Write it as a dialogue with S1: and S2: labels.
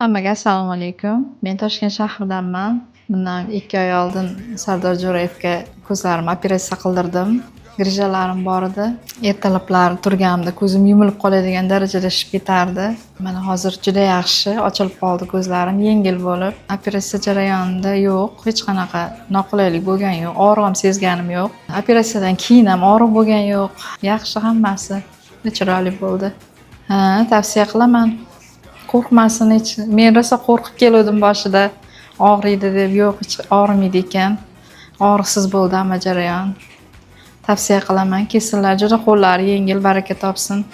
S1: Hammaga assalomu alaykum. Men Toshkent shahridanman. Bundan 2 oy oldin Sardor Jo'rayevga ko'zlarimni operatsiya qildirdim. Грыжа larim bor edi. Ertalablar turganimda ko'zim yumilib qoladigan darajada shishib ketardi. Mana hozir juda yaxshi ochilib qoldi ko'zlarim, yengil bo'lib. Operatsiya jarayonida yo'q, hech qanaqa noqulaylik bo'lgani yo'q, og'riq ham sezganim yo'q. Operatsiyadan keyin ham og'riq bo'lgani yo'q. Yaxshi hammasi. Chiroyli bo'ldi. Ha, tavsiya qilaman. Qo'rqmasin hech. Men rosa qo'rqib keluvdim boshida. Og'riydi deb, yo'q, hech og'rimaydi ekan. Og'riqsiz bo'ldi hamma jarayon. Tavsiya qilaman. Kelsinlar, juda qo'llari yengil, baraka topsin.